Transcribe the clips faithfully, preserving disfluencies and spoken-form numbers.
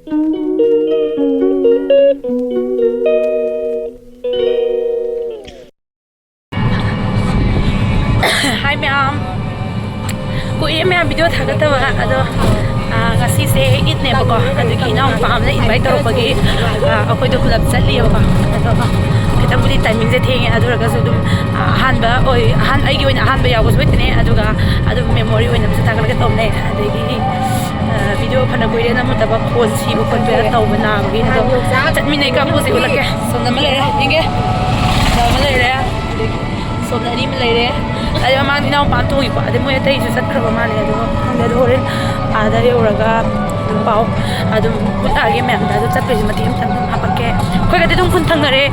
ꯍꯥꯏ ꯃꯌꯥꯝ, ꯀꯨꯏꯔꯦ ꯃꯌꯥꯝ ꯚꯤꯗꯤꯑꯣ ꯊꯥꯒꯠꯇꯕ꯫ ꯑꯗꯣ, ꯑꯥ, ꯉꯁꯤꯁꯦ ꯏꯠꯅꯦꯕꯀꯣ, ꯑꯗꯨꯒꯤ ꯏꯅꯥꯎꯅꯨꯄꯥ ꯑꯃꯅ ꯏꯟꯚꯥꯏꯠ ꯇꯧꯔꯛꯄꯒꯤ, ꯑꯥ, ꯑꯩꯈꯣꯏꯗꯣ ꯄꯨꯂꯞ ꯆꯠꯂꯤꯑꯕꯀꯣ꯫ ꯑꯗꯣ ꯈꯤꯇꯪꯕꯨꯗꯤ ꯇꯥꯏꯃꯤꯡꯁꯦ ꯊꯦꯡꯉꯦ, ꯑꯗꯨ ꯑꯣꯏꯔꯒꯁꯨ ꯑꯗꯨꯝ, ꯑꯥ, ꯑꯍꯥꯟꯕ ꯑꯣꯏ-, ꯑꯍꯥꯟ-, ꯑꯩꯒꯤ ꯑꯣꯏꯅ ꯑꯍꯥꯟꯕ ꯌꯥꯎꯕꯁꯨ ꯑꯣꯏꯗꯣꯏꯅꯦ, ꯑꯗꯨꯒ ꯑꯗꯨꯝ ꯃꯦꯃꯣꯔꯤ ꯑꯣꯏꯅꯕꯁꯨ ꯊꯥꯒꯠꯂꯛꯀꯦ ꯇꯧꯕꯅꯦ꯫ ꯑꯗꯒꯤ, ꯑꯥ, ꯚꯤꯗꯤꯑꯣ ꯐꯅ ꯀꯨꯏꯔꯦ ꯅꯝꯃꯨꯗꯕ, ꯈꯣꯟ ꯁꯤꯕ ꯈꯣꯠꯄ ꯇꯧꯕ ꯅꯥꯕꯒꯤ꯫ ꯑꯗꯣ ꯆꯠꯃꯤꯟꯅꯩ ꯀꯥꯡꯕꯨꯁꯦ ꯎꯠꯂꯛꯀꯦ꯫ ꯁꯣꯝꯗ ꯑꯃ ꯂꯩꯔꯦ, ꯌꯦꯡꯒꯦ꯫ ꯁꯣꯝꯗ ꯑꯃ ꯂꯩꯔꯦ꯫ ꯑꯗꯒꯤ ꯁꯣꯝꯗ ꯑꯅꯤ ꯑꯃ ꯂꯩꯔꯦ꯫ ꯑꯗꯩ ꯃꯃꯥꯡꯗ ꯏꯅꯥꯎꯄꯥ ꯑꯃ ꯇꯣꯡꯉꯤꯀꯣ꯫ ꯑꯗꯩ ꯃꯣꯏ ꯑꯇꯩꯁꯨ ꯆꯠꯈ꯭ꯔꯕ ꯃꯥꯜꯂꯦ꯫ ꯑꯗꯨꯒ ꯈꯪꯗꯦ꯫ ꯑꯗꯣ ꯍꯣꯔꯦꯟ ꯑꯥꯗ ꯌꯧꯔꯒ ꯑꯗꯨꯝ ꯄꯥꯎ ꯑꯗꯨꯝ ꯎꯠꯂꯛꯑꯒꯦ ꯃꯌꯥꯝꯗ꯫ ꯑꯗꯣ ꯆꯠꯄꯩꯁꯦ ꯃꯇꯦꯛ ꯑꯃꯇꯪ ꯑꯗꯨꯝ ꯍꯥꯄꯛꯀꯦ꯫ ꯑꯩꯈꯣꯏꯒꯗꯤ ꯑꯗꯨꯝ ꯈꯨꯟ ꯊꯪꯅꯔꯦ꯫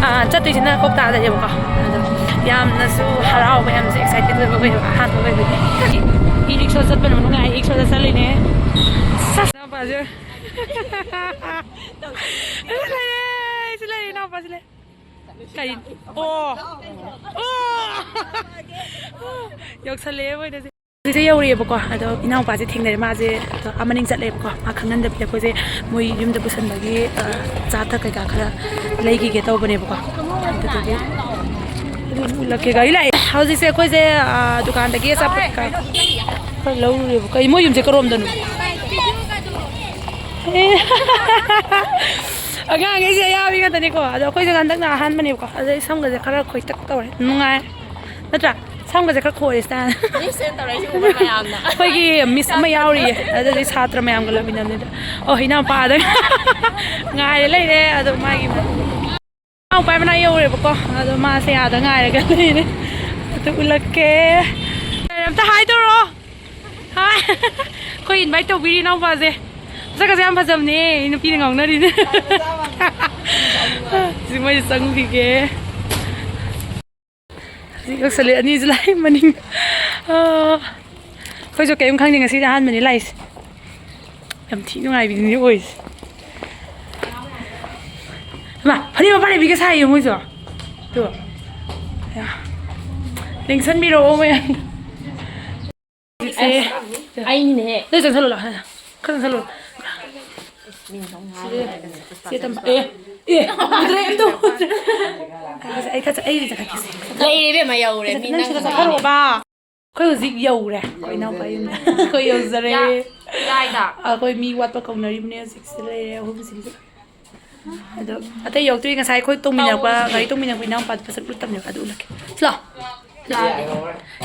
ꯑꯥ, ꯆꯠꯇꯣꯏꯁꯤꯅ ꯀꯣꯛꯇꯥꯗꯅꯦꯕꯀꯣ꯫ ꯑꯗꯣ ꯌꯥꯝꯅꯁꯨ ꯍꯔꯥꯎꯕ, ꯌꯥꯝꯅꯁꯨ ꯑꯦꯛꯁꯥꯏꯇꯦꯗ ꯑꯣꯏꯕ, ꯑꯣꯏꯕ ꯑꯍꯥꯟꯕ ꯑꯣꯏꯕꯒꯤ꯫ ꯏ ꯔꯤꯛꯁꯣ ꯆꯠꯄꯅ ꯅꯨꯡꯉꯥꯏ꯫ ꯏ ꯔꯤꯛꯁꯣꯗ ꯆꯠꯂꯤꯅꯦ꯫ ꯁꯁ! ꯏꯅꯥꯎꯄꯥꯁꯦ꯫ ꯂꯩꯔꯦ, ꯁꯤ ꯂꯩꯔꯦ, ꯏꯅꯥꯎꯄꯥꯁꯤ ꯂꯩ꯫ ꯀꯔꯤ? ꯑꯣ! ꯑꯣ! ꯌꯧꯁꯜꯂꯛꯑꯦ ꯃꯣꯏꯗꯁꯦ꯫ ꯍꯧꯖꯤꯛꯁꯦ ꯌꯧꯔꯛꯑꯦꯕꯀꯣ꯫ ꯑꯗꯣ ꯏꯅꯥꯎꯄꯥꯁꯦ ꯊꯦꯡꯅꯔꯦ꯫ ꯃꯥꯁꯦ, ꯑꯗꯣ, ꯑꯥ ꯃꯅꯤꯡ ꯆꯠꯂꯦꯕꯀꯣ꯫ ꯃꯥ ꯈꯪꯍꯟꯗꯕꯤꯗ ꯑꯩꯈꯣꯏꯁꯦ ꯃꯣꯏ ꯌꯨꯝꯗ ꯄꯨꯁꯟꯕꯒꯤ, ꯑ, ꯑꯆꯥ ꯑꯊꯛ ꯀꯩꯀꯥ ꯈꯔ ꯂꯩꯈꯤꯒꯦ ꯇꯧꯕꯅꯦꯕꯀꯣ꯫ ꯑꯗꯨꯗꯨꯒꯤ ꯑꯗꯨꯝ ꯎꯠꯂꯛꯀꯦ꯫ ꯒꯥꯔꯤ ꯂꯥꯛꯑꯦ꯫ ꯍꯧꯖꯤꯛꯁꯦ ꯑꯩꯈꯣꯏꯁꯦ, ꯑ, ꯗꯨꯀꯥꯟꯗꯒꯤ ꯑꯆꯥꯄꯣꯠ ꯀꯩꯀꯥ ꯈꯔ ꯂꯧꯔꯨꯔꯦꯕꯀꯣ꯫ ꯀꯩ, ꯃꯣꯏ ꯌꯨꯝꯁꯦ ꯀꯔꯣꯝꯗꯅꯣ? ꯑꯦ꯫ ꯑꯉꯥꯡꯈꯩꯁꯦ ꯑꯌꯥꯕꯤ ꯉꯥꯛꯇꯅꯤꯀꯣ꯫ ꯑꯗꯣ ꯑꯩꯈꯣꯏꯁꯦ ꯍꯟꯗꯛꯅ ꯑꯍꯥꯟꯕꯅꯦꯕꯀꯣ꯫ ꯑꯗꯩ ꯁꯝꯒꯁꯦ ꯈꯔ ꯈꯣꯏꯇꯛ ꯇꯧꯔꯦ꯫ ꯅꯨꯡꯉꯥꯏ꯫ ꯅꯠꯇ꯭ꯔꯥ? ꯁꯝꯒꯁꯦ ꯈꯔ ꯈꯣꯏꯔꯦ ꯁꯤꯗ꯫ ꯃꯤꯁ ꯇꯧꯔꯛꯏꯁꯦ ꯎꯕ ꯃꯌꯥꯝꯅ꯫ ꯑꯩꯈꯣꯏꯒꯤ ꯃꯤꯁ ꯑꯃ ꯌꯥꯎꯔꯤꯌꯦ꯫ ꯑꯗꯨꯗꯤ ꯁꯥꯇ꯭ꯔ ꯃꯌꯥꯝꯒ ꯂꯥꯛꯃꯤꯟꯅꯕꯅꯤꯗ꯫ ꯑꯣ, ꯏꯅꯥꯎꯄꯥꯗ ꯉꯥꯏꯔꯦ ꯂꯩꯔꯦ꯫ ꯑꯗꯣ ꯃꯥꯒꯤ ꯏꯅꯥꯎꯄꯥ ꯃꯅꯥꯛ ꯌꯧꯔꯦꯕꯀꯣ꯫ ꯑꯗꯣ ꯃꯥꯁꯦ ꯑꯥꯗ ꯉꯥꯏꯔꯒ ꯂꯩꯔꯦ꯫ ꯑꯗꯨ ꯎꯠꯂꯛꯀꯦ꯫ ꯑꯝꯇ ꯍꯥꯏ ꯇꯧꯔꯣ꯫ ꯍꯥꯏ꯫ ꯑꯩꯈꯣꯏ ꯏꯟꯚꯥꯏꯠ ꯇꯧꯕꯤꯔꯤ ꯏꯅꯥꯎꯄꯥꯁꯦ꯫ ꯃꯁꯛꯀꯁꯦ ꯌꯥꯝ ꯐꯖꯕꯅꯦ꯫ ꯅꯨꯄꯤꯅ ꯉꯥꯎꯅꯔꯤꯅꯦ꯫ ꯁꯤ ꯃꯣꯏꯁꯦ ꯆꯪꯈꯤꯒꯦ꯫ ꯍꯧꯖꯤꯛ ꯌꯧꯁꯜꯂꯦ, ꯑꯅꯤꯁꯨ ꯂꯥꯛꯑꯦ ꯃꯅꯤꯡ꯫ ꯑꯥ, ꯑꯩꯈꯣꯏꯁꯨ ꯀꯔꯤꯝ ꯈꯪꯗꯦ, ꯉꯁꯤꯗꯤ ꯑꯍꯥꯟꯕꯅꯤ ꯂꯥꯛꯏꯁꯦ꯫ ꯌꯥꯝ ꯊꯤ ꯅꯨꯡꯉꯥꯏꯕꯤꯗꯨꯅꯤ ꯑꯣꯏꯁꯦ꯫ ꯍꯩꯃꯥ, ꯐꯅꯦꯛ ꯃꯄꯥꯟ ꯅꯥꯏꯕꯤꯒ ꯁꯥꯏꯌꯦ ꯃꯣꯏꯁꯨ꯫ ꯇꯨ꯫ ꯌꯥ꯫ ꯂꯦꯡꯁꯟꯕꯤꯔꯛꯑꯣ ꯃꯌꯥꯝ꯫ ꯍꯧꯖꯤꯛꯁꯦ ꯑꯩꯅꯦ꯫ ꯅꯣꯏ ꯆꯪꯁꯜꯂꯣ ꯂꯥꯎ꯫ ꯈꯔ ꯆꯪꯁꯜꯂꯣ꯫ ꯃꯤꯅ ꯁꯨꯝ ꯉꯥꯡꯉꯦ꯫ ꯁꯤ ꯇꯝ-, ꯑꯦ, ꯑꯦ, ꯎꯗ꯭ꯔꯦ, ꯑꯝꯇ ꯎꯗ꯭ꯔꯦ꯫ ꯑꯩ ꯈꯔ ꯆꯠ-, ꯑꯩ ꯆꯠꯈ꯭ꯔꯒꯦꯁꯦ꯫ ꯂꯩꯔꯦ ꯏꯕꯦꯝꯃ, ꯌꯧꯔꯦ꯫ ꯃꯤ ꯅꯪ ꯅꯪ ꯁꯤꯗ ꯉꯥꯏꯔꯦ꯫ ꯆꯠꯈ꯭ꯔꯣꯕ꯫ ꯑꯩꯈꯣꯏ ꯍꯧꯖꯤꯛ ꯌꯧꯔꯦ꯫ ꯑꯩꯈꯣꯏ ꯏꯅꯥꯎꯄꯥ ꯌꯨꯝꯗ꯫ ꯑꯩꯈꯣꯏ ꯌꯧꯖꯔꯦ꯫ ꯌꯥ-, ꯌꯥꯏꯗ꯫ ꯑꯩꯈꯣꯏ ꯃꯤ ꯋꯥꯠꯄ ꯀꯧꯅꯔꯤꯕꯅꯦ ꯍꯧꯖꯤꯛꯁꯤꯗ ꯂꯩꯔꯦ ꯑꯍꯨꯝꯁꯤꯡꯁꯦ꯫ ꯑꯗꯣ ꯑꯇꯩ ꯌꯧꯔꯛꯇ꯭ꯔꯤ꯫ ꯉꯁꯥꯏ ꯑꯩꯈꯣꯏ ꯇꯣꯡꯃꯤꯟꯅꯔꯛꯄ, ꯀꯧꯔꯤꯁꯤꯗꯤ꯫ ꯒꯥꯔꯤ ꯇꯣꯡꯃꯤꯟꯅꯔꯛꯄ ꯏꯅꯥꯎꯄꯥꯗꯣ ꯐꯖꯅ ꯎꯠꯇꯕꯅꯦꯕ꯫ ꯑꯗꯨ ꯎꯠꯂꯛꯀꯦ꯫ ꯁꯤ ꯂꯥꯛꯑꯣ꯫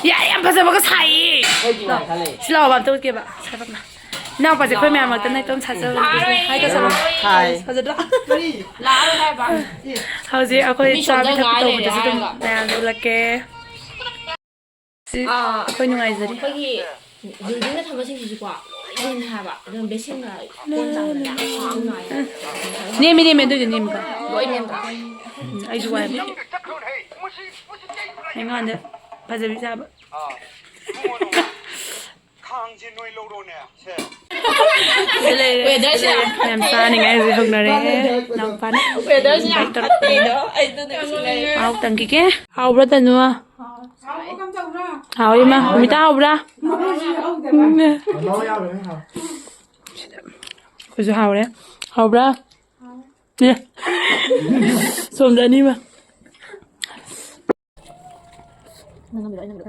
ꯌꯥꯔꯦ, ꯌꯥꯝ ꯐꯖꯕꯒ ꯁꯥꯏꯌꯦ꯫ ꯂꯥꯛꯑꯣ꯫ ꯁꯤ ꯂꯥꯛꯑꯣꯕ, ꯑꯝꯇ ꯎꯠꯀꯦꯕ꯫ ꯁꯥꯏ ꯄꯥꯛꯅ꯫ ꯏꯅꯥꯎꯄꯥꯁꯦ ꯑꯩꯈꯣꯏ ꯃꯌꯥꯝ ꯃꯔꯛꯇ ꯅꯣꯏ ꯀꯔꯝ ꯁꯥꯖꯕ ꯍꯥꯏ ꯇꯧꯁꯜꯂꯣ꯫ ꯍꯥꯏ꯫ ꯐꯖꯗ꯭ꯔꯣ? ꯂꯥꯛꯑꯔꯣꯏ ꯍꯥꯏꯕ꯫ ꯍꯧꯖꯤꯛ ꯑꯩꯈꯣꯏ ꯃꯤ ꯁꯣꯝꯗ ꯆꯥꯕꯤ ꯊꯛꯄꯤ ꯉꯥꯏ ꯂꯩꯔꯦ ꯇꯧꯕꯗꯁꯨ ꯑꯗꯨꯝ ꯍꯥꯏꯔꯒ꯫ ꯃꯌꯥꯝꯗ ꯎꯠꯂꯛꯀꯦ꯫ ꯁꯤ ꯑꯥ, ꯑꯩꯈꯣꯏ ꯅꯨꯡꯉꯥꯏꯖꯔꯤ꯫ ꯑꯩꯈꯣꯏꯒꯤ buildingꯗ ꯊꯝꯕꯁꯤꯡꯁꯤꯁꯨꯀꯣ ꯂꯣꯏ ꯅꯦꯝꯃꯦ ꯍꯥꯏꯕ꯫ ꯑꯗꯨꯝ basinꯒ ꯀꯣꯟ ꯆꯥꯝꯕꯗꯅꯦ ꯌꯥꯝ ꯁꯥꯡ ꯅꯥꯏꯌꯦ꯫ ꯅꯦꯝꯃꯤ, ꯅꯦꯝꯃꯤ, ꯑꯗꯨꯏꯗꯤ ꯅꯦꯝꯃꯤꯀꯣ꯫ ꯂꯣꯏ ꯅꯦꯝꯗ꯭ꯔꯣ? ꯎꯝ, ꯑꯩꯁꯨ ꯋꯥꯏꯕ꯫ ꯑꯩꯉꯣꯟꯗ ꯐꯖꯕꯤ ꯁꯥꯕ꯫ ꯈꯥꯡꯁꯦ ꯅꯣꯏ ꯂꯧꯔꯣꯅꯦ꯫ ꯁꯦ꯫ ꯁꯤꯗ ꯂꯩꯔꯦ, weatherꯁꯦ ꯁꯤꯗ ꯂꯩꯔꯦ꯫ ꯌꯥꯝ ꯃꯌꯥꯝ ꯆꯥꯅꯤꯡꯉꯥꯏ ꯍꯧꯖꯤꯛ ꯍꯧꯅꯔꯦ꯫ ꯏꯅꯥꯎꯄꯥꯅ weatherꯁꯦ ꯌꯥꯝ invite ꯇꯧꯔꯛꯄꯅꯦ꯫ ꯐꯠꯇꯦꯗꯣ꯫ ꯑꯩ ꯑꯗꯨꯅ ꯀꯩꯁꯨ ꯂꯩ-, ꯍꯥꯎ ꯇꯪꯈꯤꯒꯦ꯫ ꯍꯥꯎ ꯏꯃꯥ, ꯎꯃꯤꯇꯥ ꯍꯥꯎꯕ꯭ꯔꯥ? ꯎꯝ꯫ ꯑꯩꯈꯣꯏꯁꯨ ꯍꯥꯎꯔꯦ꯫ ꯍꯥꯎꯕ꯭ꯔꯥ? ꯑꯦ꯫ ꯁꯣꯝꯗ ꯑꯅꯤꯃ꯫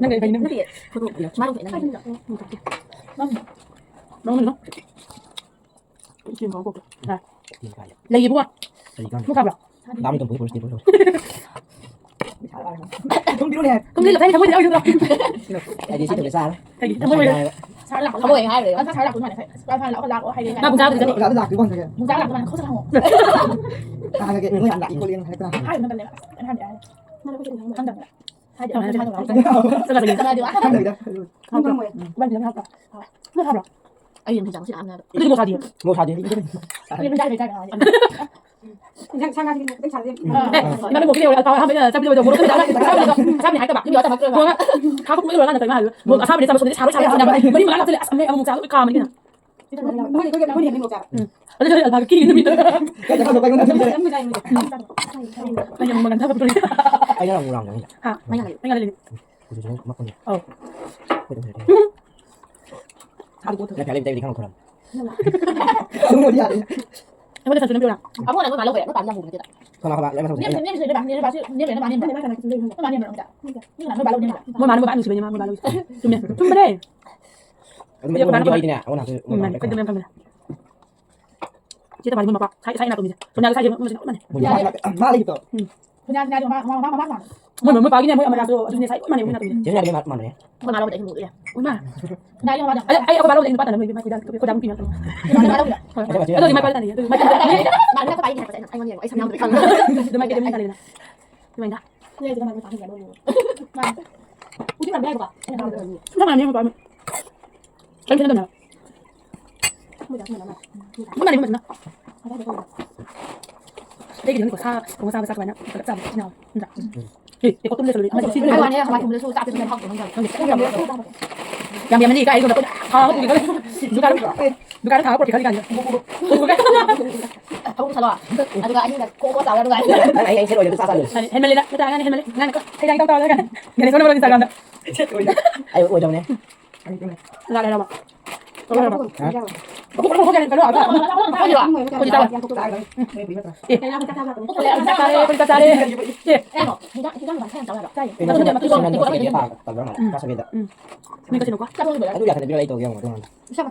ꯅꯪ ꯀꯩ ꯐꯩꯅꯣ? ꯅꯠꯇꯦ, ꯐꯣꯇꯣ ꯃꯥ ꯂꯧꯊꯣꯛꯑꯦ, ꯅꯪ ꯂꯧꯊꯣꯛꯑꯦ꯫ ꯅꯪ ꯂꯧꯊꯣꯛꯑꯦ꯫ ꯂꯩꯌꯦꯕꯀꯣ꯫ ꯀꯔꯤ ꯀꯥꯟꯗ? ꯃꯨꯛ ꯀꯥꯕ꯭ꯔꯣ? ꯗꯥꯝ ꯇꯝꯕꯒꯤ ꯐꯣꯔꯦꯁ ꯇꯦꯕꯜ ꯇꯧꯔꯦ꯫ ꯊꯨꯝ ꯂꯩ, ꯊꯝꯃꯣꯏꯗ ꯌꯥꯎꯔꯤꯗꯣ꯫ ꯑꯩꯗꯤ ꯁꯤ ꯇꯧꯒꯦ ꯆꯥꯔꯣꯏ꯫ ꯀꯩꯒꯤ? ꯊꯝꯃꯣꯏ ꯍꯥꯏꯔꯦ꯫ ꯊꯝꯃꯣꯏ ꯍꯥꯏꯔꯦ꯫ ꯑꯗꯨ ꯁꯥꯔ ꯂꯥꯛꯄ ꯃꯥꯜꯂꯦ꯫ ꯁꯥꯔ ꯂꯥꯛꯑꯣ, ꯂꯥꯛꯑꯣ ꯍꯥꯏꯔꯦ꯫ ꯃꯥ ꯄꯨꯡ ꯇꯔꯥꯗ ꯆꯠꯂꯦ꯫ ꯑꯣꯖꯥꯗ ꯂꯥꯛꯇ꯭ꯔꯤꯕꯣ ꯍꯪꯉꯒꯦ꯫ ꯄꯨꯡ ꯇꯔꯥ ꯂꯥꯛꯄ ꯃꯥꯜꯂꯦ꯫ ꯈꯣꯠꯁ ꯍꯪꯉꯣ꯫ ꯍꯪꯉꯒꯦ꯫ ꯃꯣꯏ ꯌꯥꯝ ꯂꯥꯛꯏ ꯈꯣꯠꯂꯤ ꯍꯥꯏꯔꯛꯇꯅ꯫ ꯍꯥꯏꯕ ꯃꯇꯝꯅꯦꯕ꯫ ꯑꯁ, ꯀꯩꯅꯣ ꯍꯥꯏꯔꯦ꯫ ꯈꯪꯗꯕꯅꯦ꯫ ꯍꯥꯏꯗꯤ ꯑꯃꯨꯛ ꯍꯥꯏꯗꯤ ꯍꯥꯏꯗꯤ ꯍꯥꯏꯗꯤ ꯈꯪꯗꯕꯤꯗ꯫ ꯈꯪꯗꯕꯤꯗ꯫ ꯈꯪꯗꯕꯤꯗ꯫ ꯅꯪ ꯍꯥꯏꯕ꯭ꯔꯣ? ꯑꯩ ꯌꯦꯟ ꯍꯤꯟꯖꯥꯡ ꯁꯤ ꯌꯥꯝꯅ ꯑꯗꯨꯗꯤ ꯃꯣꯔꯣꯛ ꯁꯥꯗꯤꯌꯦ꯫ ꯃꯣꯔꯣꯛ ꯁꯥꯗꯦ꯫ ꯌꯦꯟ ꯍꯤꯟꯖꯥꯡ ꯂꯩꯇꯥꯔꯦ ꯍꯥꯏꯗꯤ꯫ ꯏꯟꯖꯥꯡ ꯁꯥ ꯉꯥꯁꯤꯗꯤ ꯃꯣꯔꯣꯛ ꯈꯤꯇꯪ ꯁꯥꯗꯦ꯫ ꯎꯝ꯫ ꯏꯃꯥꯅ ꯃꯣꯔꯣꯛ ꯄꯤꯖꯕ ꯌꯥꯎꯔ ꯆꯥꯕ ꯍꯥꯏꯕ ꯆꯥꯕ ꯂꯣꯏꯗ ꯃꯣꯔꯣꯛ ꯈꯤꯇꯪ ꯆꯥꯕ ꯆꯥꯕꯅꯤ ꯍꯥꯏꯔꯛꯇꯕ꯫ ꯌꯨꯝ ꯌꯧꯔ ꯇꯝꯃꯛꯇ꯭ꯔꯦ꯫ ꯃꯣꯔꯣꯛ ꯈꯥꯕ ꯂꯣꯏꯔꯀꯥꯟꯗ ꯀꯩꯅꯣ ꯍꯥꯏꯕ꯫ ꯃꯣꯔꯣꯛ ꯑꯁꯥꯕꯗꯤ ꯆꯥꯕ ꯁꯣꯝꯗꯗꯤ ꯁꯥꯕ ꯁꯥꯕ ꯆꯥꯕ ꯃꯔꯤ ꯃꯉꯥ ꯆꯠꯂꯦ꯫ ꯑꯁ ꯑꯃꯨꯛ ꯆꯥꯕ ꯂꯣꯏ ꯀꯥꯝꯕꯅꯤꯅ꯫ ꯃꯣꯏꯗꯤ ꯑꯩꯈꯣꯏꯒꯤ ꯑꯩꯈꯣꯏꯗꯤ ꯌꯥꯝ ꯃꯣꯔꯣꯛ ꯆꯥꯕ꯫ ꯎꯝ꯫ ꯑꯗꯨ ꯑꯜꯐꯥꯒ ꯀꯤꯔꯤ ꯅꯨꯃꯤꯠꯇꯣ꯫ ꯀꯩ ꯆꯥꯕ ꯂꯣꯏ ꯀꯥꯏ ꯃꯣꯔꯣꯛ ꯆꯥꯕ꯫ ꯑꯩ ꯌꯥꯝ ꯃꯣꯔꯣꯛ ꯌꯥꯝ ꯆꯥꯕ ꯄꯣꯠ ꯑꯣꯏ꯫ ꯑꯩꯅ ꯌꯥꯝ ꯃꯣꯔꯣꯛ ꯌꯥꯝ ꯆꯥꯅꯤꯡꯉꯦ꯫ ꯍꯥ? ꯃꯌꯥ ꯂꯩ꯫ ꯃꯌꯥ ꯂꯩ꯫ ꯀꯨꯆꯨꯁꯨ ꯃꯛꯄꯅꯦ꯫ ꯑꯧ꯫ ꯑꯩꯈꯣꯏꯗꯤ ꯃꯣꯔꯣꯛ ꯆꯥꯅꯤꯡꯉꯦ꯫ ꯅꯪ ꯐꯤꯌꯥꯔ ꯂꯞꯂꯤ ꯇꯩꯕꯗꯤ ꯈꯪꯉꯛꯄ꯭ꯔꯣ? ꯑꯩꯉꯣꯟꯗ ꯁꯟꯁꯨ ꯅꯝꯕꯤꯔꯣꯅ꯫ ꯑꯃꯨꯛ ꯅꯪ ꯃꯥ ꯂꯧꯈ꯭ꯔꯦ, ꯅꯣꯏ ꯄꯥꯝꯃꯤ ꯌꯥꯝ ꯃꯨꯕ ꯅꯠꯇꯦꯗ꯫ ꯈꯪꯉꯦ, ꯈꯪꯉꯦ, ꯂꯣꯏ ꯃꯊꯪ name-, name-, name-, name-, name-, name-, name-, ꯅꯣꯏ ꯃꯥ ꯅꯦꯝꯕ꯭ꯔꯣ? ꯅꯣꯏ ꯃꯥ ꯅꯦꯝꯕ꯭ꯔꯣ? ꯃꯣꯏ ꯃꯥꯅ ꯃꯣꯏ ꯕꯥ ꯅꯨꯡꯁꯤꯕꯅꯦ, ꯃꯥ ꯃꯣꯏ ꯕꯥ ꯂꯧꯔꯤꯁꯦ꯫ ꯆꯨꯝꯃꯦ꯫ ꯆꯨꯝꯕꯅꯦ꯫ ꯑꯗꯨꯝ ꯑꯩꯈꯣꯏ ꯃꯥꯅ ꯃꯣꯏ ꯃꯄꯥ꯫ ꯎꯝ, ꯃꯥꯅꯦ꯫ ꯀꯩꯗꯧꯅꯦ ꯈꯪꯕꯅꯦ꯫ ꯆꯦ ꯇꯝꯐꯥꯁꯦ ꯃꯣꯏ ꯃꯄꯥ꯫ ꯁꯥꯏ-, ꯁꯥꯏ ꯅꯥꯇꯣꯝꯕꯤꯁꯦ꯫ ꯁꯣꯅꯤꯌꯥꯒ ꯁꯥꯏꯁꯦ ꯃꯣꯏ ꯃꯆꯤꯟ ꯃꯥꯟꯅꯩ꯫ ꯃꯣꯏ ꯃꯥ ꯂꯩꯕꯗꯣ꯫ ꯎꯝ꯫ ꯁꯣꯅꯤꯌꯥ, ꯁꯣꯅꯤꯌꯥꯗꯣ ꯃꯃꯥ, ꯃꯃꯥ, ꯃꯃꯥ ꯃꯥꯟꯕ꯫ ꯃꯣꯏ ꯃꯃꯥ ꯃꯄꯥꯒꯤꯅꯦ, ꯃꯣꯏ ꯑꯃꯔꯥꯁꯨ ꯑꯗꯨꯅꯦ ꯁꯥꯏ ꯂꯣꯏ ꯃꯥꯟꯅꯩ, ꯃꯣꯏ ꯅꯥꯇꯣꯝꯕꯤꯁꯦ꯫ ꯆꯦ ꯁꯣꯅꯤꯌꯥꯗꯤ ꯃꯥ-, ꯃꯥꯟꯕꯅꯦ꯫ ꯃꯣꯏ ꯃꯥ ꯂꯧꯕꯗ ꯑꯩꯁꯨ ꯃꯨꯛꯑꯦ꯫ ꯎꯏ ꯃꯥ꯫ ꯁꯣꯅꯤꯌꯥꯒꯤ ꯃꯃꯥꯗꯣ꯫ ꯑꯩ, ꯑꯩ ꯑꯩꯈꯣꯏ ꯕꯥ ꯂꯧꯕꯗ ꯑꯩꯁꯨ ꯅꯨꯄꯥ ꯇꯥꯟꯅꯕ ꯃꯣꯏ ꯃꯥꯏ ꯈꯣꯏꯗꯥ-, ꯈꯣꯏꯗꯥ ꯃꯨꯛꯀꯤ ꯃꯌꯥꯝ ꯇꯧꯕ꯫ ꯍꯣꯏ꯫ ꯑꯗꯣ ꯍꯧꯖꯤꯛ ꯃꯥꯏ ꯄꯥꯏ ꯇꯥꯟꯅꯩꯌꯦ꯫ ꯑꯗꯨ ꯃꯥꯏ ꯄꯥꯏ ꯇꯥꯟꯅꯩꯌꯦ꯫ ꯃꯥ ꯅꯠꯇꯦ ꯄꯥꯏ ꯍꯦꯟꯅ ꯐꯖꯩ꯫ ꯑꯩꯉꯣꯟꯗ ꯌꯦꯡꯉꯣ꯫ ꯑꯩ ꯁꯝ ꯌꯥꯝꯗꯕꯩ ꯈꯪꯉꯦ꯫ ꯑꯗꯨ ꯃꯥꯏ ꯄꯥꯏ ꯇꯥꯟꯅꯩꯌꯦ꯫ ꯑꯗꯨꯃꯥꯏꯅ꯫ ꯎꯇꯤ ꯃꯥꯟꯕ ꯌꯥꯏꯀꯣ? ꯁꯨꯝ ꯁꯥꯟꯅꯕꯅꯦ ꯌꯦꯡꯉꯨꯀꯣ꯫ ꯀꯩꯝ ꯈꯦꯠꯅꯗꯕꯅꯦ ꯍꯥꯏꯕ꯫ ꯁꯨꯝ ꯃꯥꯟꯅꯩ ꯐꯖꯅ꯫ ꯑꯇꯩꯒꯤꯗꯤ ꯈꯪꯗꯦꯀꯣ, ꯁꯥ ꯊꯣꯡꯕ ꯆꯥꯕ ꯆꯥꯛ ꯑꯗꯨꯃꯥꯏꯅ ꯄꯨꯂꯞ ꯆꯥꯕ ꯏꯆꯤꯟ ꯏꯅꯥꯎ ꯅꯠꯇ꯭ꯔꯥ? ꯑꯦ, ꯇꯦꯡꯀꯣꯠꯇꯨꯝ ꯂꯩꯁꯜꯂꯨ꯫ ꯑꯃ ꯁꯤ ꯍꯥꯏ ꯋꯥꯅꯦ, ꯍꯋꯥꯏ ꯊꯣꯡꯕꯗꯁꯨ ꯆꯥꯛꯁꯦ ꯐꯖꯅ ꯍꯥꯎꯇꯕ ꯈꯪꯗꯦ꯫ ꯌꯥꯝ ꯌꯥꯝꯃꯟꯗꯤ ꯏꯀꯥꯏ, ꯑꯩ ꯁꯣꯝꯗ ꯈꯨꯠ ꯍꯥꯝꯃ ꯄꯨꯒꯦ ꯈꯜꯂꯦ꯫ ꯗꯨꯀꯥꯟ, ꯗꯨꯀꯥꯟꯗ ꯊꯥꯡꯉ ꯄꯨꯔꯛꯀꯦ ꯈꯜꯂꯤ ꯀꯥꯟꯗ꯫ ꯊꯕꯛ ꯄꯨꯁꯜꯂꯣ꯫ ꯑꯗꯨꯒ ꯑꯍꯤꯡꯗ ꯀꯣꯛ ꯀꯣꯛ ꯆꯥꯎꯔ ꯑꯗꯨꯒ ꯅꯪ ꯑꯩ, ꯑꯩ ꯁꯦꯠ ꯑꯣꯏꯗ꯭ꯔꯁꯨ ꯆꯥ ꯆꯥ ꯂꯣꯏꯔꯦ꯫ ꯍꯦꯟꯃꯜꯂꯦꯗ, ꯅꯠꯇ꯭ꯔꯥ? ꯅꯪ ꯍꯦꯟꯃꯜꯂꯦ꯫ ꯅꯪ ꯀꯣ ꯍꯩ ꯔꯥ ꯏꯇꯥꯎ ꯇꯥꯎꯔꯒ ꯒꯅꯦꯁ ꯍꯣꯏꯅ ꯏꯟꯁꯇꯥꯒ꯭ꯔꯥꯝꯗ꯫ ꯑꯩ ꯑꯣꯏꯗꯕꯅꯦ꯫ ꯂꯥꯛꯑꯦ ꯍꯥꯏꯔꯕ? ꯍꯥ? ꯀꯩꯅꯣ, ꯑꯥ, ꯑꯩꯈꯣꯏꯗꯤ ꯆꯥꯔꯣꯏ꯫ ꯑꯦ꯫ ꯆꯥꯛ ꯆꯥꯔꯦ, ꯑꯩꯈꯣꯏꯗꯤ ꯆꯥꯛ ꯆꯥꯔꯦ꯫ ꯑꯦ꯫ ꯀꯩꯅꯣ, ꯁꯤꯡꯖꯥ-, ꯁꯤꯡꯖꯥ ꯃꯅꯥ ꯈꯔ ꯌꯥꯝ ꯆꯥꯎ ꯌꯥꯗ꯭ꯔꯣ? ꯆꯥꯏꯌꯦ꯫ ꯀꯩꯅꯣ, ꯃꯇꯨꯡꯗ ꯁꯤꯡꯖꯥ ꯃꯇꯨꯡꯗ ꯃꯇꯨꯡꯗ ꯇꯦꯡꯀꯣꯠ ꯑꯃ ꯇꯦꯡꯀꯣꯠ ꯇꯦꯡꯀꯣꯠ ꯇꯥꯕ꯭ꯔꯥ ꯃꯥꯜꯂꯦ? ꯎꯝ꯫ ꯆꯥꯛ ꯆꯥꯕꯤꯗ꯫ ꯎꯝ꯫ ꯅꯣꯏ ꯀꯩꯅꯣꯀꯣ? ꯑꯗꯨ ꯌꯥꯝ ꯐꯖꯅ ꯄꯤꯔꯛꯑꯦ ꯇꯧꯒꯦ ꯌꯦꯡꯉꯣ, ꯑꯗꯨ ꯃꯥꯜꯂꯦ꯫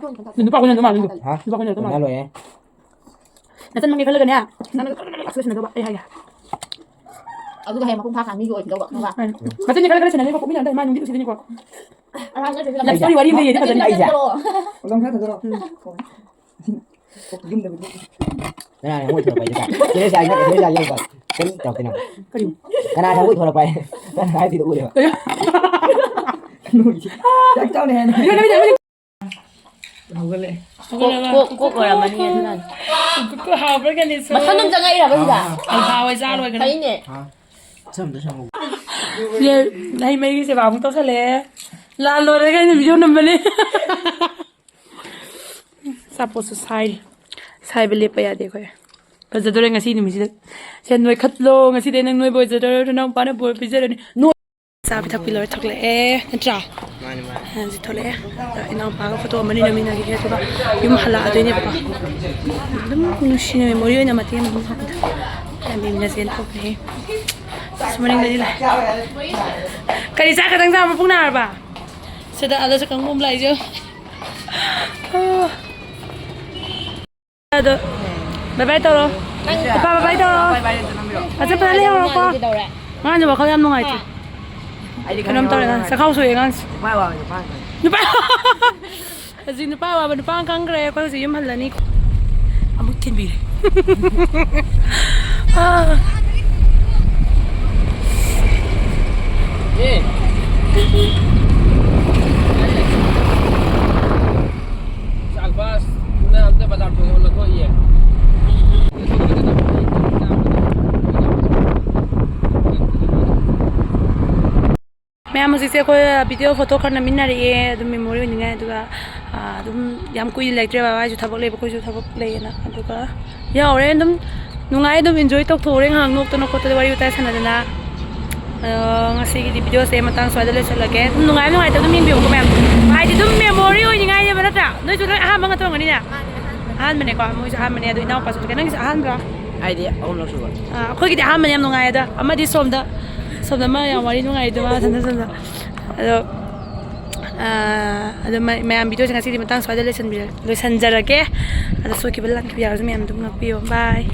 ꯅꯨꯄꯥ ꯑꯣꯏꯅ ꯑꯗꯨꯝ ꯃꯥꯜꯂꯦ꯫ ꯍꯥ? ꯅꯨꯄꯥ ꯑꯣꯏꯅ ꯑꯗꯨꯝ ꯃꯥꯜꯂꯦ꯫ ꯂꯣꯏꯔꯦ꯫ ꯅꯆꯟ ꯃꯪꯒꯦ ꯈꯜꯂꯒꯅꯦ, ꯅꯪꯅ ꯁꯤꯟꯅꯗꯧꯕ, ꯑꯩ ꯍꯥꯏꯒꯦ꯫ ꯑꯗꯨꯒ ꯍꯌꯦꯡ ꯃꯄꯨꯡ ꯐꯥꯈ꯭ꯔ ꯃꯤꯒꯤ ꯑꯣꯏꯈꯤꯗꯧꯕ, ꯈꯪꯕ꯭ꯔꯥ? ꯃꯆꯤꯟꯗꯤ ꯈꯔ ꯈꯔ ꯁꯤꯟꯅꯅꯤꯀꯣ, ꯄꯣꯛꯃꯤꯟꯅꯕꯗ ꯃꯥꯏ ꯅꯨꯡꯗꯤ ꯅꯨꯡꯁꯤꯗꯣꯏꯅꯤꯀꯣ꯫ Love story ꯋꯥꯔꯤ ꯑꯃ ꯂꯩꯌꯦ, ꯐꯖꯅ꯫ ꯑꯩꯁꯦ? ꯌꯨꯝꯗꯕꯨꯗꯤ꯫ ꯀꯅꯥꯅ ꯃꯣꯏ ꯊꯣꯛꯂꯛꯄ ꯍꯥꯏꯁꯦ? ꯀꯥꯏ? ꯁꯤꯗ ꯁꯤ ꯍꯥꯏꯅ, ꯁꯤꯗ ꯁꯤ ꯍꯥꯏꯅ ꯀꯩꯝ ꯇꯧꯔꯛꯇꯦ ꯅꯪ꯫ ꯀꯔꯤ? ꯀꯅꯥꯅ ꯃꯣꯏ ꯊꯣꯛꯂꯛꯄ ꯍꯥꯏ? ꯅꯪ ꯍꯥꯏꯕꯗꯨꯗ ꯎꯔꯦꯕ꯫ ꯀꯔꯤ? ꯆꯥꯛ ꯆꯥꯎꯅꯦ ꯍꯥꯏꯅ꯫ ꯍꯧꯒꯠꯂꯦ꯫ ꯀꯣꯛ, ꯀꯣꯛ, ꯀꯣꯛ ꯑꯣꯏꯔꯝꯃꯅꯤ ꯑꯗꯨꯅꯅꯦ꯫ ꯀꯣꯛ ꯍꯥꯎꯕ꯭ꯔꯥ ꯀꯅꯦ? ꯃꯊꯟ ꯑꯗꯨꯝ ꯆꯪꯉꯛꯏꯔꯕ ꯁꯤꯗ? ꯍꯥꯎꯋꯦ, ꯆꯥ ꯂꯣꯏꯈ꯭ꯔꯦ꯫ ꯐꯩꯅꯦ꯫ ꯍꯥ? ꯁꯝꯗ ꯁꯪꯉꯨ꯫ ꯌꯦ, ꯍꯩ ꯃꯍꯤꯒꯤ ꯁꯦꯕꯥ ꯑꯃꯨꯛ ꯇꯧꯁꯜꯂꯛꯑꯦ꯫ ꯂꯥꯜ ꯂꯣꯏꯔꯒ ꯑꯩꯅ video ꯅꯝꯕꯅꯦ꯫ ꯑꯆꯥꯄꯣꯠꯁꯨ ꯁꯥꯏꯔꯤ꯫ ꯁꯥꯏꯕ ꯂꯦꯞꯄ ꯌꯥꯗꯦ ꯑꯩꯈꯣꯏ꯫ ꯐꯖꯗꯣꯔꯦ ꯉꯁꯤ ꯅꯨꯃꯤꯠꯁꯤꯗ꯫ ꯁꯦ ꯅꯣꯏꯈꯠꯂꯣ, ꯉꯁꯤꯗꯤ ꯅꯪ ꯅꯣꯏꯕ ꯑꯣꯏꯖꯔꯣꯏ, ꯅꯅꯥꯎꯄꯥꯅ ꯕꯣꯔ ꯄꯤꯖꯔꯅꯤ꯫ ꯅꯣꯏ-, ꯆꯥꯕꯤ ꯊꯛꯄꯤ ꯂꯣꯏꯔ ꯊꯣꯛꯂꯛꯑꯦ, ꯅꯠꯇ꯭ꯔꯥ? ꯍꯧꯖꯤꯛ ꯊꯣꯛꯂꯛꯑꯦ꯫ ꯑꯗ ꯏꯅꯥꯎꯄꯥꯒ ꯐꯣꯇꯣ ꯑꯃꯅꯤ ꯅꯝꯃꯤꯟꯅꯈꯤꯒꯦ, ꯑꯗꯨꯒ ꯌꯨꯝ ꯍꯜꯂꯛꯑꯗꯣꯏꯅꯦꯕꯀꯣ꯫ ꯑꯗꯨꯝ ꯅꯨꯡꯁꯤ memory ꯑꯣꯏꯅ ꯃꯇꯦꯛ ꯑꯃ ꯑꯗꯨꯝ ꯊꯝꯕꯤꯕꯅꯦ꯫ ꯆꯦꯟ ꯊꯣꯛꯈ꯭ꯔꯦ꯫ ꯑꯁ, ꯃꯅꯤꯡꯗꯗꯤ ꯂꯥꯛꯑꯦ꯫ ꯀꯔꯤ ꯆꯥꯛ ꯈꯛꯇꯪ ꯆꯥꯕ ꯄꯨꯛ ꯅꯥꯔꯕ? ꯁꯤꯗ ꯑꯗꯁꯨ ꯀꯪꯕ ꯑꯃ ꯂꯥꯛꯏꯁꯦ꯫ ꯑꯣ꯫ ꯑꯗꯣ bye bye ꯇꯧꯔꯣ꯫ ꯅꯨꯄꯥ bye bye ꯇꯧꯔꯣ꯫ ꯕꯥꯏ ꯕꯥꯏ ꯑꯝꯇ ꯅꯝꯕꯤꯔꯣ꯫ ꯑꯆꯥ, ꯐꯖꯅ ꯂꯩꯍꯧꯔꯣꯀꯣ꯫ ꯑꯉꯥꯡꯁꯦ ꯋꯥꯈꯜ ꯌꯥꯝ ꯅꯨꯡꯉꯥꯏꯇꯦ꯫ ꯑꯩꯗꯤ ꯀꯩꯅꯣꯝ ꯈꯪꯉꯦ, ꯇꯧꯔꯦ, ꯅꯪ ꯅꯨꯡꯉꯥꯏꯇꯦ꯫ ꯆꯈꯥꯎ ꯁꯣꯛꯑꯦ ꯑꯉꯥꯡꯁꯦ꯫ ꯅꯨꯄꯥ ꯋꯥꯕ ꯅꯨꯄꯥ ꯈꯪꯉꯦ꯫ ꯅꯨꯄꯥ꯫ ꯍꯧꯖꯤꯛ ꯅꯨꯄꯥ ꯋꯥꯕ ꯅꯨꯄꯥ ꯈꯪꯈ꯭ꯔꯦ꯫ ꯑꯩꯈꯣꯏ ꯍꯧꯖꯤꯛ ꯌꯨꯝ ꯍꯜꯂꯅꯤ꯫ ꯑꯃꯨꯛ ꯊꯤꯟꯕꯤꯔꯦ꯫ ꯑꯥ꯫ ꯑꯦ꯫ ꯆꯥꯛꯕꯥꯁ, ꯅꯪ ꯑꯝꯇ ꯕꯖꯥꯔ ꯊꯣꯛꯑꯣ, ꯅꯊꯣꯛꯏꯌꯦ꯫ ꯃꯌꯥꯝ, ꯍꯧꯖꯤꯛꯁꯦ ꯑꯩꯈꯣꯏ video photo ꯈꯔ ꯅꯝꯃꯤꯟꯅꯔꯛꯑꯦ, ꯑꯗꯨꯝ memory ꯑꯣꯏꯅꯤꯡꯉꯥꯏ꯫ ꯑꯗꯨꯒ, ꯑꯥ, ꯑꯗꯨꯝ ꯌꯥꯝ ꯀꯨꯏꯅ ꯂꯩꯇ꯭ꯔꯦ, ꯕꯕꯥ ꯍꯣꯏꯁꯨ ꯊꯕꯛ ꯂꯩꯕ, ꯑꯩꯈꯣꯏꯁꯨ ꯊꯕꯛ ꯂꯩꯌꯦꯅ꯫ ꯑꯗꯨꯒ ꯌꯥꯎꯔꯦ, ꯑꯗꯨꯝ ꯅꯨꯡꯉꯥꯏ, ꯑꯗꯨꯝ enjoy ꯇꯧꯊꯣꯛꯎꯔꯦ ꯉꯥꯏꯍꯥꯛ ꯅꯣꯛꯇꯅ ꯈꯣꯠꯇꯅ, ꯋꯥꯔꯤ ꯋꯥꯇꯥꯏ ꯁꯥꯟꯅꯗꯅ꯫ ꯑꯗꯣ ꯉꯁꯤꯒꯤꯗꯤ videoꯁꯦ ꯃꯇꯥꯡ ꯁ꯭ꯋꯥꯏꯗ ꯂꯣꯏꯁꯤꯜꯂꯒꯦ꯫ ꯑꯗꯨꯝ ꯅꯨꯡꯉꯥꯏꯕ ꯅꯨꯡꯉꯥꯏꯇꯕ ꯑꯗꯨꯝ ꯌꯦꯡꯕꯤꯌꯨꯀꯣ ꯃꯌꯥꯝ, ꯍꯥꯏꯗꯤ ꯑꯗꯨꯝ memory ꯑꯣꯏꯅꯤꯡꯉꯥꯏꯅꯦꯕ, ꯅꯠꯇ꯭ꯔꯥ? ꯅꯣꯏꯁꯨ ꯂꯣꯏ ꯑꯍꯥꯟꯕ ꯉꯥꯛꯇ ꯑꯣꯏꯔꯝꯒꯅꯤꯅꯦ꯫ ꯑꯍꯥꯟꯕꯅꯦꯀꯣ, ꯃꯣꯏꯁꯨ ꯑꯍꯥꯟꯕꯅꯦ꯫ ꯑꯗꯣ ꯏꯅꯥꯎꯄꯥꯁꯨ ꯀꯩ-, ꯅꯪꯒꯤꯁꯨ ꯑꯍꯥꯟꯕ꯭ꯔꯥ? ꯑꯩꯗꯤ ꯑꯍꯨꯝꯂꯛ ꯁꯨꯕ꯫ ꯑꯥ, ꯑꯩꯈꯣꯏꯒꯤꯗꯤ ꯑꯍꯥꯟꯕꯅꯦ, ꯌꯥꯝ ꯅꯨꯡꯉꯥꯏ꯫ ꯑꯗꯣ ꯑꯃꯗꯤ ꯁꯣꯝꯗ, ꯁꯣꯝꯗ ꯑꯃ ꯌꯥꯝ ꯋꯥꯔꯤ ꯅꯨꯡꯉꯥꯏꯔꯤꯗꯣ, ꯃꯥ ꯃꯊꯟꯇ ꯁꯣꯝꯗ꯫ ꯑꯗꯣ, ꯑꯥ, ꯑꯗꯣ ꯃ-, ꯃꯌꯥꯝ videoꯁꯦ ꯉꯁꯤꯗꯤ ꯃꯇꯥꯡ ꯁ꯭ꯋꯥꯏꯗ ꯂꯣꯏꯁꯤꯟꯕꯤꯔ-, ꯂꯣꯏꯁꯤꯟꯖꯔꯒꯦ꯫ ꯑꯗꯣ ꯁꯣꯏꯈꯤꯕ ꯂꯥꯟꯈꯤꯕ ꯌꯥꯎꯔꯁꯨ ꯃꯌꯥꯝ ꯑꯗꯨꯝ ꯉꯥꯛꯄꯤꯌꯣ꯫ Bye꯫